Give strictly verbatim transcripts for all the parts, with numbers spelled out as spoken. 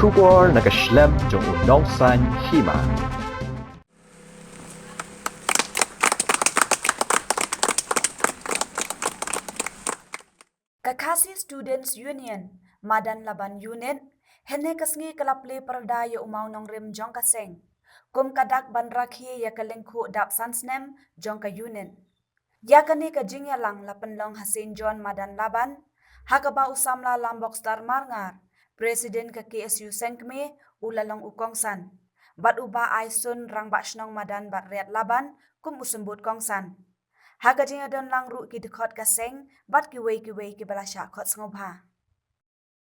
Khubor na ka shlem jong u nongsaiñ hima. Ka Khasi Students Union, Madan Laban Unit, hynne ka sngi ka la plie pyrda ïa u mawnongrim jong ka seng kum ka dak ban rakhe ïa ka lyngkhuh dap san snem jong ka unit. Ïa kane ka jingïalang la pynlong ha Saint John Madan Laban, ha kaba u samla Lambok Star Marngar, President ka K S U Sengkmie, u la long u kongsan, bad u Bah Aison, Rangbah Shnong Madan bad Riat Laban, kum u symbud kongsan. Ha ka jingïadon lang ruh ki dkhot ka seng bad kiwei kiwei kiba la shah khot sngewbha.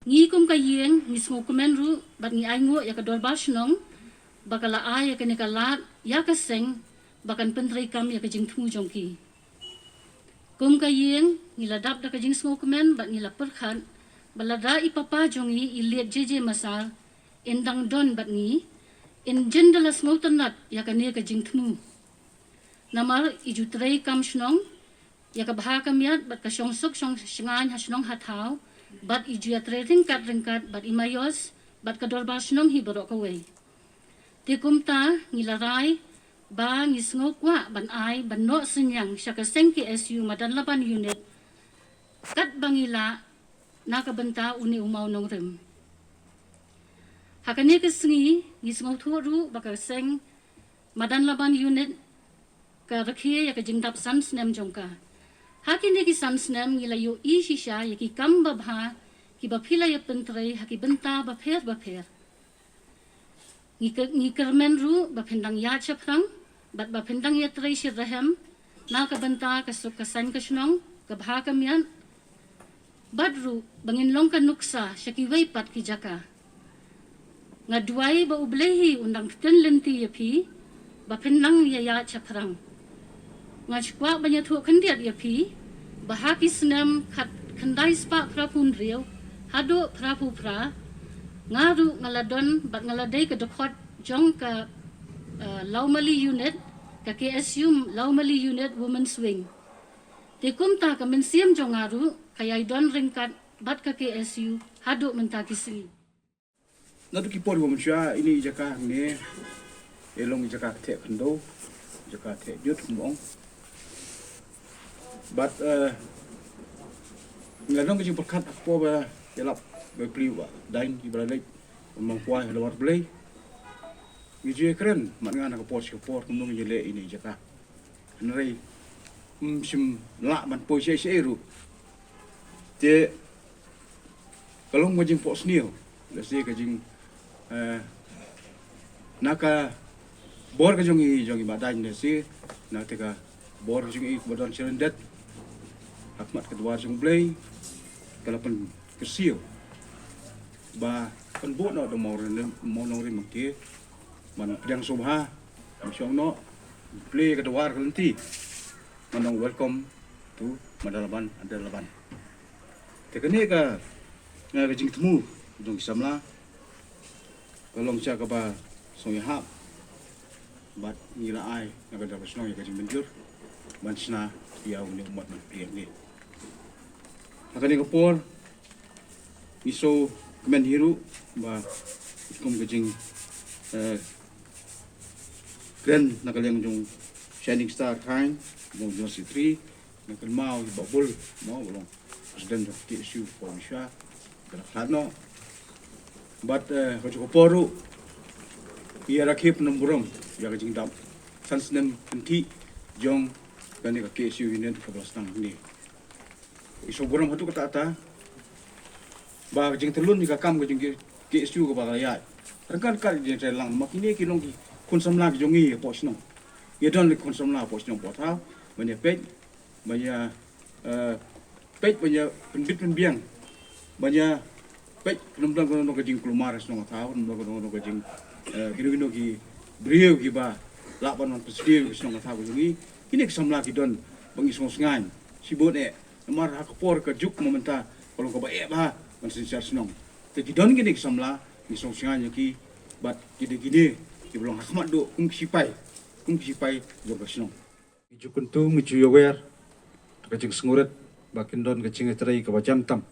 Ngi kum ka ïing ngi sngewkmen ruh bad ngi ainguh ïa ka dorbar shnong ba ka la ai ïa kane ka lad ïa ka seng ba kan pyntreikam ïa ka jingthmu jong ki. Kum ka ïing ngi la dap da ka jingsngewkmen bad ngi la pyrkhat ba lada i papa jong ngi, i Liet J J Masar, in dang don bad ngi, in jin da la sngewtynnat ïa kane ka jingthmu. Namar i ju treikam shnong ïa ka bha ka miat bad ka shongsuk shong shngaiñ ha shnong ha thaw, bad i ju ïatrei ryngkat ryngkat bad i Maios bad ka dorbar shnong hi baroh kawei. Te kumta ngi la rai ba ngi sngewkwah ban ai ban noh synñiang sha ka seng K S U Madan Laban Unit katba ngi lah na ka bynta une u mawnongrim. Ha kane ka sngi ngi sngewthuh ruh ba ka seng Madan Laban Unit ka rakhe ïa ka jingdap san snem jong ka. Ha kine ki san snem ngi la ïohi shisha ïa ki kam babha kiba phi la ïa pyntrei ha ki bynta bapher bapher. Ngi kyrmen ruh ba phin dang ïaid shaphrang bad ba phin dang ïatrei shitrhem na ka bynta ka suk ka saiñ ka shnong, ka bha ka miat, bad ruh ba ngin long ka nuksa sha kiwei pat ki jaka. Nga duwai ba U Blei hi un dang ktien lynti ïa phi ba phin nang ïa ïaid shaphrang. Nga sngewkwah ban ïathuh khyndiat ïa phi ba ha ki snem khat khyndai spah phra phew hynriew haduh phra phew phra, nga ruh nga la don bad nga la dei ka dkhot jong ka, eh, Lawmali Unit, ka K S U Lawmali Unit Women's Wing. Te kumta ka mynsiem jong nga ruh ka ïai don ryngkat bad ka K S U haduh mynta ki sngi. Naduh ki por ba mynshuwa ine i jaka hangne i long i jaka ka theh khyndew, jaka theh jut kumba ong. Bad, eh, nga long ka jingpyrkhat ha ka por ba ïalap ba plie ba dang ki ba la leit, ba mangkwai ha lawar Blei. Ngi ju ïakren mat nga na ka por sha ka por kumno ngi leh ine i jaka. Hynrei ym shym lah ban poi shaei shaei ruh. Te ka long ka jingphohsniew, lehse ka jing, eh, na ka bor ka jong i, jong i Bah Daiñ, lehse na te ka bor ka jong i ba don sha lyndet ha khmat ka dwar jong U Blei, ka la pynkyrsiew ba kan buh noh da u mawnongrim, mawnongrim, man ki ban pdiang sngewbha, ban shong noh, plie ka dwar ka lynti, ban ong welcome to Madan Laban, Madan Laban. Te kane ka, eh, ka jingthmu jong ki samla ka long sha kaba sngewhap bad ngi la ai na ka dorbar shnong ïa ka jingmynjur ban shna ïa une u mat ban plie hangne. Ha kane ka por ngi sngewkmen hi ruh ba kum ka jing, eh, kren na ka liang jong Shining Star Khain, jong University, na kynmaw i Bah Bul, mo, ba long President jong K S U por mynshuwa, ka la khlad noh. Bad, eh, ka juh ka por ruh ngi ïa rakhe pynburom ïa ka jingdap san snem kynthih jong kane ka K S U Unit kaba la sdang hangne. Ngi sngewburom haduh katta katta ba ka jingtylli ïa ka kam ka jong ki K S U kaba ka la ïaid ryngkat ryngkat ka jingtrei lang, ma kine ki long ki khun samla ki jong ngi hapoh shnong. Ïa don ki khun samla hapoh shnong hapoh thaw ban ïa peit, ban ïa, eh, peit, ban ïa pynbit pynbiang, ban ïa peit kano kano ka jingkulmar ha shnong ha thaw, kano kano ka jing, eh, kino kino ki briew kiba lah ban wan pynsniew ïa ka shnong ha thaw ka jong ngi. Kine ki samla ki don ba ngi sngewsngaiñ shibun eh. Namar ha ka por ka juk mynta ka long kaba eh bha ban synshar shnong. Te ki don kine ki samla, ngi sngewsngaiñ ïa ki bad ki dei kine kiba long ha khmat duh kum ki sipai, kum ki sipai jong ka shnong. Ngi ju kyntu, ngi ju ïawer da ka jingsngewrit ba kin don ka jingïatrei kaba jan tam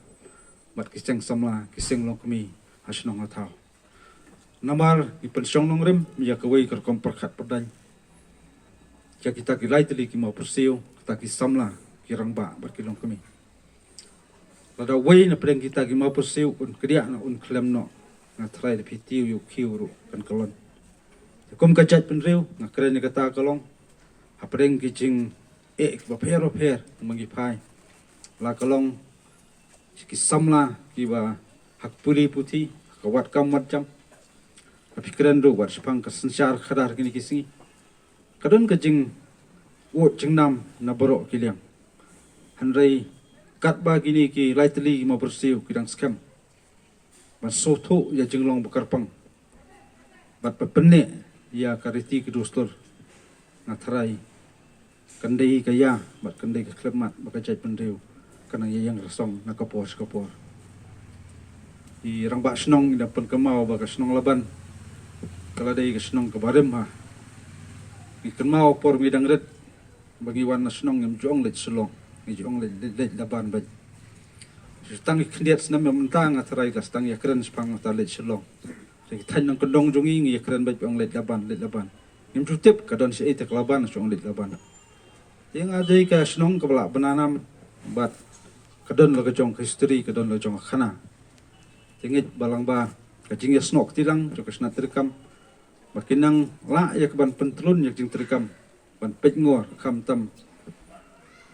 bad ki seng samla, ki seng longkmie ha shnong ha thaw. Namar ngi pynshong nongrim ïa kawei ka rukom pyrkhat pyrdaiñ ïa kita ki lai tylli ki mawpyrsiew, kita ki samla, ki rangbah bad ki longkmie. Lada uwei na pdeng kita ki mawpyrsiew un kdiah noh, un khlem noh, nga tharai da phi tiew ïa u khiew ruh kan kyllon. Te kum ka jaitbynriew nga kren ïa kata ka long hapdeng ki jingeh kiba pher bapher ba ngi phai, la ka long ki samla kiba ha ka pule puthi, ha ka wad kam wad jam, ha phi kren ruh wat shaphang ka synshar khadar kine ki sngi. Ka don ka jingud jingnam na baroh ki liang. Hynrei katba kine ki lai tylli ki mawpyrsiew ki dang skhem ban sngewthuh ïa jinglong ba kyrpang bad ba pynneh ïa ka riti ka dustur, nga tharai kan dei ka ïa bad kan dei ka khlem mat ba ka jaitbynriew kan nang ïa ïeng rasong na ka por sha ka por. Ki rangbah shnong ngi dang pynkynmaw ba ka shnong Laban ka la dei ka shnong kaba rim ha. Ngi kynmaw por ngi dang rit ba ngi wan na shnong ngim ju ong leit Shillong, ngi ju ong leit, leit, leit Laban beit. Shu tang ki khyndiat snem mynta nga tharai ka la sdang ïa kren shaphang kata leit Shillong. Te ki thaiñ nongkyndong jong ngi ngi ïa kren beit ba ong leit Laban, leit Laban. Ngim ju tip ka don shaei te ka Laban, shu ong leit Laban. Te nga dei ka shnong kaba lah bna nam bad ka don la ka jong ka history, ka don la ka jong ka khana. Te ngeit ba lang ba ka jingïasnoh kti lang jong ka shnat treikam ba kin nang lah ïa ka ban pyntlun ïa ka jingtreikam ban peit ngor khamtam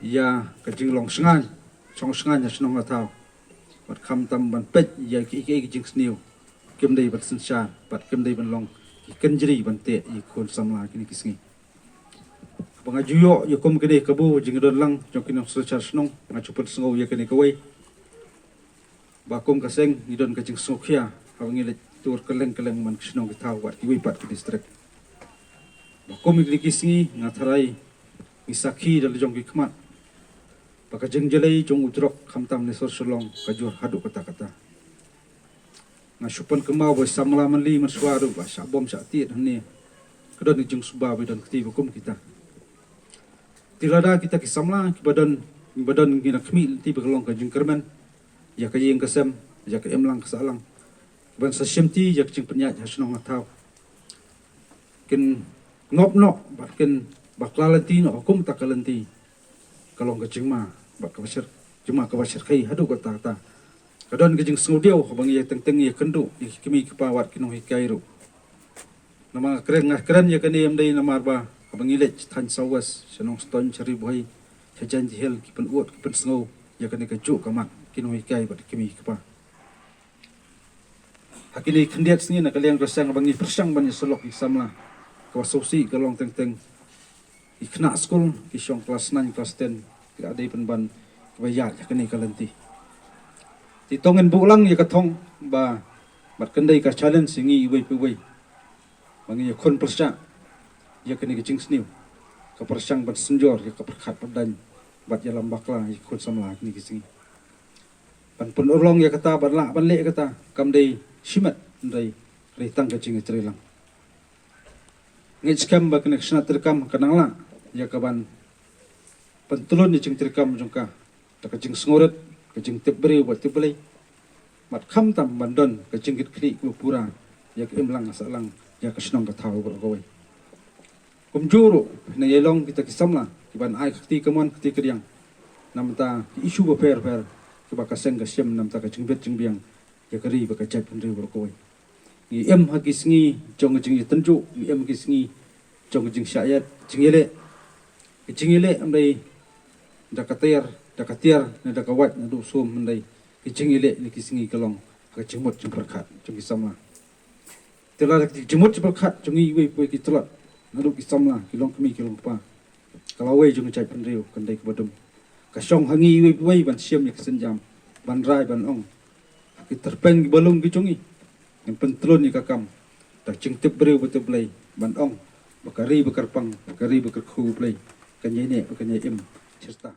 ïa ka jinglong shngaiñ, shong shngaiñ ha shnong ha thaw. Bad khamtam ban peit ïa kiei kiei ki jingsniew kim dei ban synshar bad kim dei ban long ki kynjri ban teh ïa ki khun samla kine ki sngi. Ba nga ju ïoh ïa kum kine kabu jingdon lang jong ki nongsynshar shnong, nga ju pynsngew ïa kane kawei. Ba kum ka seng ngi don ka jingsngewkhia haba ngi leit tur kylleng kylleng man ki shnong ki thaw bad kiwei pat ki distrik. Ba kum kine ki sngi nga tharai ngi sakhi da la jong ki khmat ba ka jingjlei jong u jrok khamtam Nongshong Shillong ka jur haduh katta katta. Nga shu pynkynmaw ba samla mynlei mynshuwa ruh ba shah bom shah tied hangne ka don ka jingsuba ba don kti ba kum kita. Te lada kita ki samla kiba don, kiba don ngi na khmih lynti ba ka long ka jingkyrmen ïa ka ïing ka sem, ïa ka imlang ka sahlang, kiban sa shimti ïa ka jingpynïaid ha shnong ha thaw, kin ngop noh bad kin bakla lynti noh ha kum kata ka lynti, ka long ka jingma bad kaba shyrkhei, jingma kaba shyrkhei haduh katta katta. Ka don ka jingsngewdiaw haba ngi ïa teng teng ïa kynduh ïa ki kmie ki kpa wat ki nonghikai ruh. Namar nga kren, nga kren ïa kane ym dei namar ba haba ngi leit thaiñ South West, sha Nongstoiñ, sha Ri Bhoi, sha Jaintia Hills, ki pynud ki pynsngew ïa kane kajuh ka mat ki nonghikai bad ki kmie ki kpa. Ha kine khyndiat sngi na ka liang ka seng ba ngi pyrshang ban ïasyllok ïa ki samla, kaba sngewsih ka long teng teng ki khynnah skul ki shong klas nine klas ten ki la dei pynban kiba ïaid ha kane ka lynti. Te to ngin buh lang ïa ka thong ba bad kan dei ka challenge ïa ngi iwei pa iwei ba ngi ïakhun pyrshah ïa kane ka jingsniew, ka pyrshang ban synjor ïa ka pyrkhat pyrdaiñ bad ïalam bakla ïa ki khun samla kine ki sngi. Ban pynurlong ïa kata, ban lah ban leh kata kam dei shimet, hynrei ka dei tang ka jingïatreilang. Ngeit skhem ba kane ka shnat treikam ka nang lah ïa ka ban pyntlun ïa ka jingtreikam jong ka da ka jingsngewrit, ka jingtip briew bad tip Blei, bad khamtam ban don ka jingkitkhlieh kaba pura ïa ka imlang ka sahlang, ïa ka shnong ka thaw baroh kawei. Kumjuh ruh nang ïa long kita ki samla kiban ai ka kti kamon kti kadiang na bynta ki issue bapher bapher kiba ka seng ka shim na bynta ka jingbit jingbiang ïa ka ri bad ka jaitbynriew baroh kawei. Ngi im ha ki sngi jong ka jingïatynjuh, ngi im ha ki sngi jong ka jingshah ïaid, jingïaleh. Ka jingïaleh ym dei da ka tiar, da ka tiar ne da ka wait naduh sum, ym dei. Ka jingïaleh na ki sngi ka long ha ka jingmut jingpyrkhat jong ki samla. Te lada ka jingmut jingpyrkhat jong ngi iwei pa iwei ki tlot, naduh ki samla, ki longkmie, ki longkpa, ka lawei jong ka jaitbynriew kan dei kaba dum. Ka shong ha ngi iwei pa iwei ban shim ïa ka sienjam, ban rai ban ong ha ki tyrpeng kiba lung ki jong ngi, ngin pyntlun ïa ka kam da ka jingtip briew bad tip Blei, ban ong ba ka ri ba kyrpang, ka ri ba kyrkhu Blei kan ïaineh bad kan ïaim shirta.